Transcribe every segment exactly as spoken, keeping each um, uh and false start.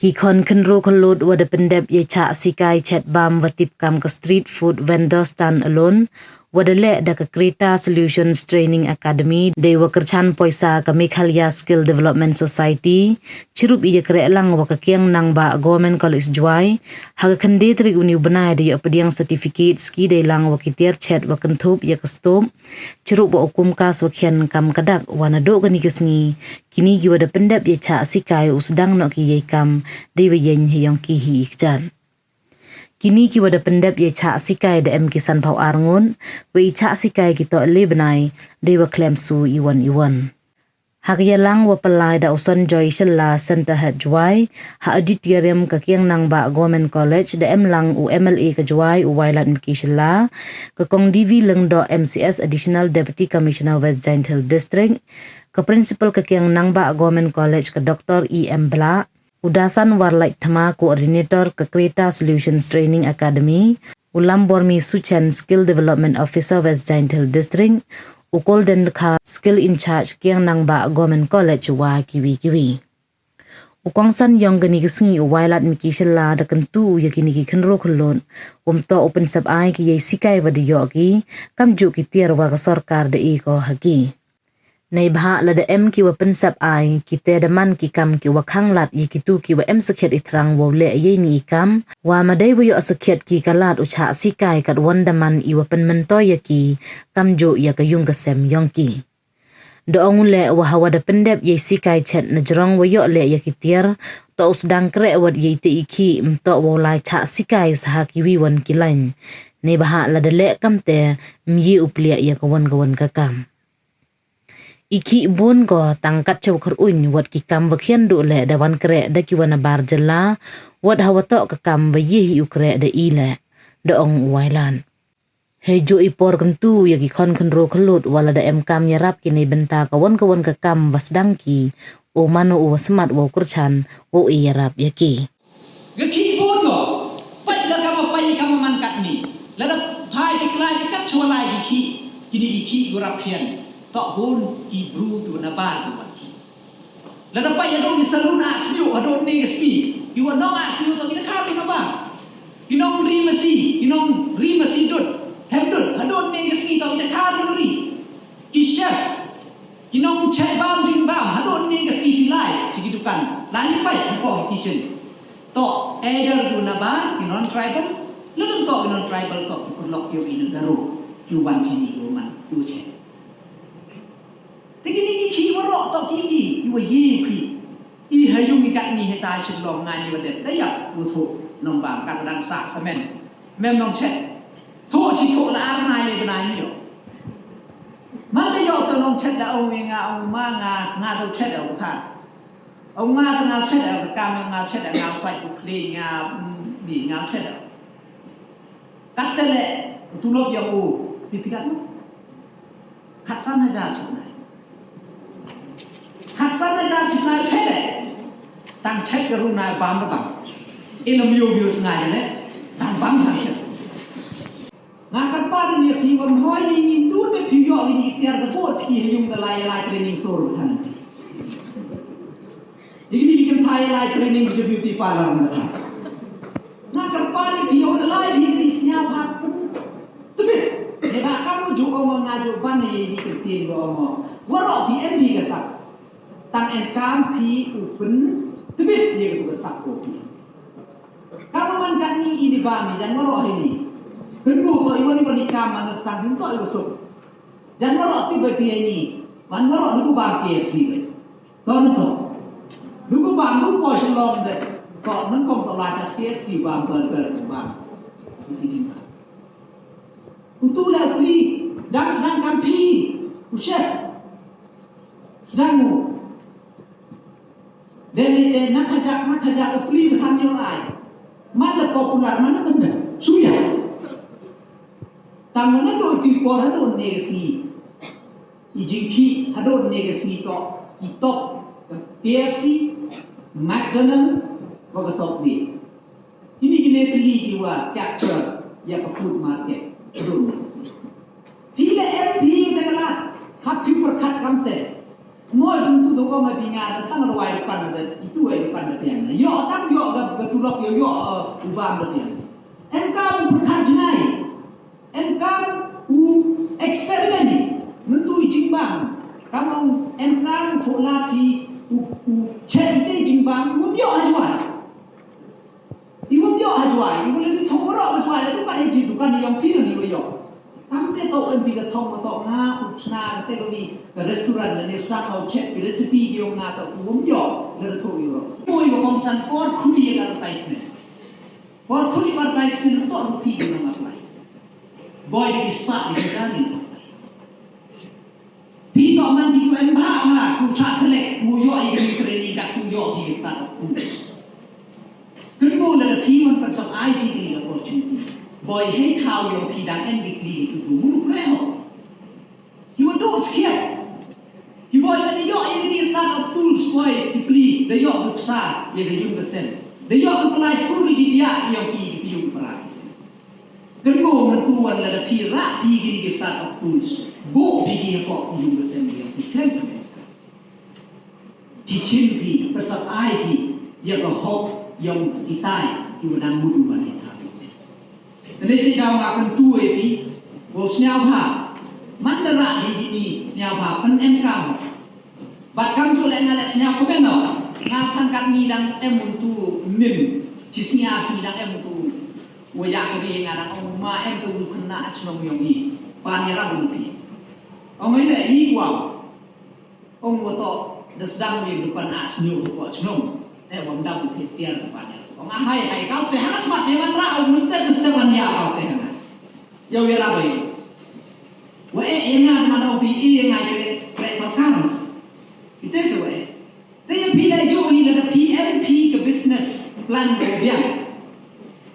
Ki khon khynroo khyllood wa da pyndep yei chah sikai chet baam wa tip kam ka street food vendor stand alone, wa da leh da ka Kreta Solutions Training Academy, dei wa kyrchan poisa ka Meghalaya Skill Development Society, chirup i yakreh lang wa ka Kiang Nangbah Government College Jowai, ha ka khyndai tarik uni u bnai da yoh pdiang certificate ski dei lang wa ki tiar chet wa kynthup ya ka stop, chirup wa u kum kas wa khian kam ka dak wa nadooh kani ka sngi, kini ki wa da pyndep yei chah sikai u sdang noh ki yei kam, dei wa yeng ha yong ki hi i kjat. Kini ki wa da pyndep yei chah sikai da em ki sanphaw ar ngut, wa i chah sikai ki toh le bnai, dei wa khlem su iwon iwon. Ha ka yalang wa pynlai da u Sonjoy Shylla, Centre Head Jowai, ha auditorium ka Kiang Nangbah Government College da em lang u M L A ka Jowai u Wailat Miki Shylla, ka Kong D V Lyngdoh M C S Additional Deputy Commissioner West Jaintia Hills District, ka Principal ka Kiang Nangbah Government College ka Doctor E M Blah, u Dasan Warlait Thma, Coordinator ka Kreta Solutions Training Academy, u Lambormi Suchen, Skill Development Officer West Jaintia Hills District, u Kolden Dkha, Skill in Charge Kiang Nangbah Government College wa kiwi kiwi. U kongsan yong kani ka sngi u Wailat Miki Shylla da kyntu u ya kini ki khynroo khyllood, wym toh u pynsep ai ki yei sikai wa da yoh ki, kamjooh ki tiar wa ka sorkar da e ko ha ki. Neibhah lada em ki wa pynsep ai, ki te da man ki kam ki wa khang lad ya kitu ki wa em sakhiat i thrang wow leh yei ni i kam, wa ma dei wa yoh sakhiat ki ka lad u chah sikai katwon da man i wa pynmyntoi ya ki, kamjooh ya ka yung ka sem yong ki. Da ong u leh wa hawa da pyndep yei sikai chet na jrong wa yoh leh ya ki tiar, toh u sdang kreh wat yei te i khih, ym toh wow lai chah sikai sa ha kiwi won ki lain. Neibhah lada leh kam te, ym ye u pliah ya kawon kawon ka kam. I khih boon ko tang kat cha wa khyruñ, wat ki kam wa khian dooh leh da wan kreh da ki wa nabar jylla, wat hawa toh ka kam wa ye hi u kreh da i leh, da ong u Wailat. Heijooh i por kyntu ya ki khon khynroo khyllood, wa lada em kam yarap ki neibynta kawon kawon ka kam wa sdang ki, u mano u wa smat wow kyrchan, wow e yarap ya ki. Ka khih boon ko, pait la kam, pait kam man katni. Lada phai phi klai phi kat chwa lai ki khih, kini ki khih ko rap khian. Toh boon ki bru ki wa nabar ki wan ki. Lada pait ya dong ki salon ah sniu, hadooh ne ka sngi. Ki wa nong ah sniu toh ki da khar ki nabar. Ki nong ri masi, ki nong ri masi dud, hem dud, hadooh ne ka sngi toh ki da khar ki nong ri. Ki chef, ki nong chet baam, ding baam, hadooh ne ka sngi phi lai cha ki dukan, lai pait ki pong kitchen. Toh either ki wa nabar, ki non-tribal, lada toh ki non-tribal, toh ki pyrlok, ki wa i na Garo, ki wa wan chini, ki wa man, ki wa chet. Te kini ki khih waroh toh ki ki, ki wa ye ki. I ha yung i katni heta Shillong nga ni wa dep, da ya u thoh nong baam kat dang sah samen. Mem nong chet. Thoh chi thoh la ar nai le bnai myo. Man da yoh toh nong chet da ong nga, ong ma nga, nga toh chet da ong khat. Ong nga toh nga chet da ong ka kam, nga chet da nga sait u khlei nga, mm, bi nga chet da. Kat te le, u tulop yong u, ti phi kat no? Khatsan hajar chibnai. Khatsan hajar chibnai chet le. Tang chet ka ru na bam da bam. Ina myo myo sngai le. Tang bam sa chet. Nga kyrpad ni phi wan hoi ni ni tu te phi yoh ni tiar da bot phi ha yung da lai lai training sur than. Ini ki kynthai lai training ki beauty parlor na than. Nga kyrpad ni phi yoh da lai phi ni sñiaw ha. Tebit. Neiba kam ko ju ong nga ju ban ni ni kyrtien ko ong. Waroh phi em ni ka sak. Tang em kam phi u pyntbit ya ka tu ka sak ko phi. Kam man katni i ni ba mi jan waroh hi ni. Pynbu toh i wan i wan i kam man sdang pyntoh i ka suk. Jan waroh tip bai phi hi ni. Man waroh du ku bam K F C bai. Toh toh. Du ku bam du poi Shillong de. Toh man kong toh la cha K F C bam burger bam. U tu la u pli, dang sdang kam phi, u chef. Sdang u. Dem ni te na khajak, na khajak u pli ka than yoh lai. Man la popular, man la tanda. Suya. Tang na do ti por hadooh ne ka sngi. I jingkhih hadooh ne ka sngi toh, i toh, K F C, McDonald, wa ka Subway. Ini ki le tylli ki wa capture ya ka food market. Phi le em phi te ka lad, hap phi pyrkhat kamte. Mo sum tu do ko ma pinga da tang ro wai dukan da itu wai dukan da piang. Yo tang yo ga ga tulop yo yo, eh, u bam da piang. Em kam pyrkhat jngai. Em kam u experiment ni, ngan tu i jingbam. Kam ong em kam u thola phi u, u chet ite jingbam, u wym yoh hajwai. I wym yoh hajwai, i wym le di thong roh hajwai, le dukan i jin, dukan i yong phi no ni wa yoh. Kam te to em ti ka thong ka to nga, u chna ka te ka wi, ka restaurant le ni sdang au chet, ki recipe ki yong nga to, u wym yoh, le da thong i roh. Mo i wa kongsan por, khuni ya ka advertisement. Por khuni advertisement to du phi ki nong apply. Boi da ki spah di ka jani. Phi to man phi ku em bha bha, ku cha select, ku yoh i ki training ka, ku yoh i ki start up ku. Kynmo la da phi wan pan sap ai phi ki opportunity. Boi hei thaw yoh phi dang em ki pli ki tu mu kreh ho. Ki wa duh skhiat. Ki boi da yoh ya kini ki start up tools boi ki pli, da yoh ki psa ya ka yung ka sem. Da yoh ki pynlai skur ki diah ya ki, ki yung ki para. Kynmo ngan tu wan la da phi rah phi kini ki start up tools. Buh phi ki hapoh ki yung ka sem ya ki khlem. Ki chim phi, pyrsap ai phi ya ka hok yong kitai ki wa dang mut u ban i thaw. Te ne te daw nga kyntu e phi, wow sniawbha. Man da rah di kini sniawbha, pynemkam. Bad kamjooh le nga le sniaw ka beno. Nga than kat ni dang em un tu nim. Chi snia chi dang em un tu. Wa ya kari nga dang ong ma em tu khynnah chnong yong i. Pan ya rah un phi. Ong i le i wow. Ong wa to, da sdang wi dukan a sniaw ko chnong. Eh, wam dam u thit tiar dukan ya. Ong a hai, hai, kau te hana smat, memang ra, ong mesti, mesti wan ya kau te hana. Ya wi ra bai. Wa eh, ya nga, mana opi, eh, ya nga, kre, kre sorkar. Ite se wa eh. Te ya phi la jo wi la da phi em phi ka business plan ko biang.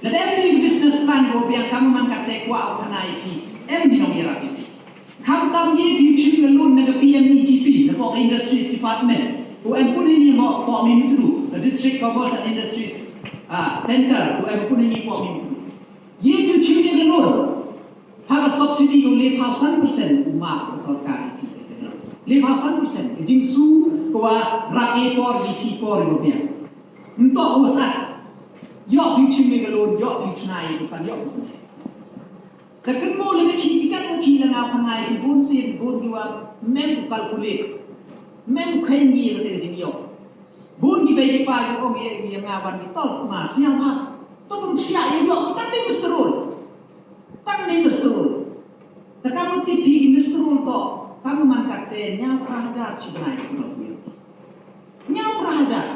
Lada em phi business plan ko biang kam man katte kwah u khana i phi, em hi nong yarap i phi. Khamtam ye phi u chim ka loan na ka P M E G P, na pok Industries Department. Ko em pun ini mo pok Myntdu, ka District Commerce and Industries, ah, Center, ko em pun ini pok Myntdu. Ye phi u chim ye ka loan. Ha ka subsidy ko le phaw san percent u map ka sorkar i phi. Le phaw san percent, ka jingsu ko wa rap e por, i phi por ko biang. Nto u sat. Yoh phi chim me ka loan, yoh phi chna i dukan, yoh phi. Te kynmo le ki, ki kat ki la nga phangai ki bun sin, bun ki wa mem ku calculate. Mem ku khain ngi te ka jingyoh. Bun ki bei ki pa ki ong ye, ye nga wan ki tol, ma, sniaw ma. To pun siah ye yoh, ki kat ni mesti rul. Tang ni mesti rul. Te kam ti phi mesti rul to, kam man katte ñiaw phra hajar chi bnai ku dok ñiaw. Ñiaw phra hajar.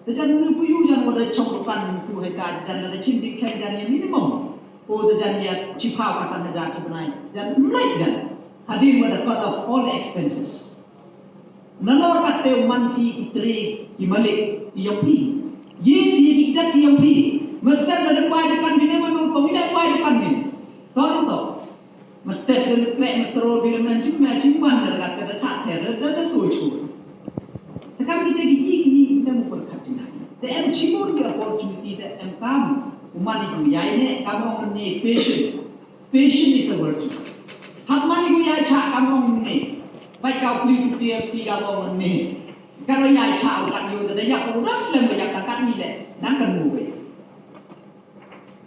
Te jan ni ku yu jan wa da chong dukan tu heta, te jan da chim ji khen jan ya minimum. O te jan ya chi phaw ka san hajar chi bnai. Jan mlai jan. Hadien wa da cut off all the expenses. Nalor katte u man ki, ki tre, ki malik, ki yong phi. Ye phi ki jat ki yong phi. Mesti da da bai dukan bine manu ko bile bai dukan bine. Ton to. Mesti da krek mesti rol bile man chim, man chim man da kat ka da chat her, da, da, da so chu. Te kam ki te ki yi, ki yi, da mu ko khat chim. Te em chim mun ki opportunity te em kam. U man i ku yai ne, kam ong ne patient. Patient is a virtue. Hap man i ku yai cha kam ong ne. Bai kau pli tu T F C kam ong ne. Kan wa yai cha u kat yu da yak u da slem da yak kat ni le. Nang kan mu be.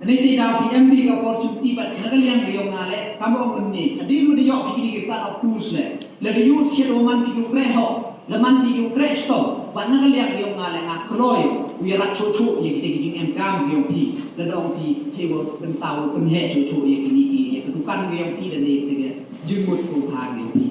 Ni ti da P M B ka opportunity bad na ka liang ka yong nga le. Kam ong ne. Adi lu da yok ki ni ki start up tools le. Le da use kit wa man ki ku kreh ho. Le man phi u kreh stom, wa na ka liang yong nga le nga kloi, u yarap chocho, ya ki te ki jingem kam yong phi, le dong phi, he wo, pyntaw, pynhe chocho, ya ki ni ki, ya ki dukan yong phi, le ne ki te ki jingmut ko ha yong phi.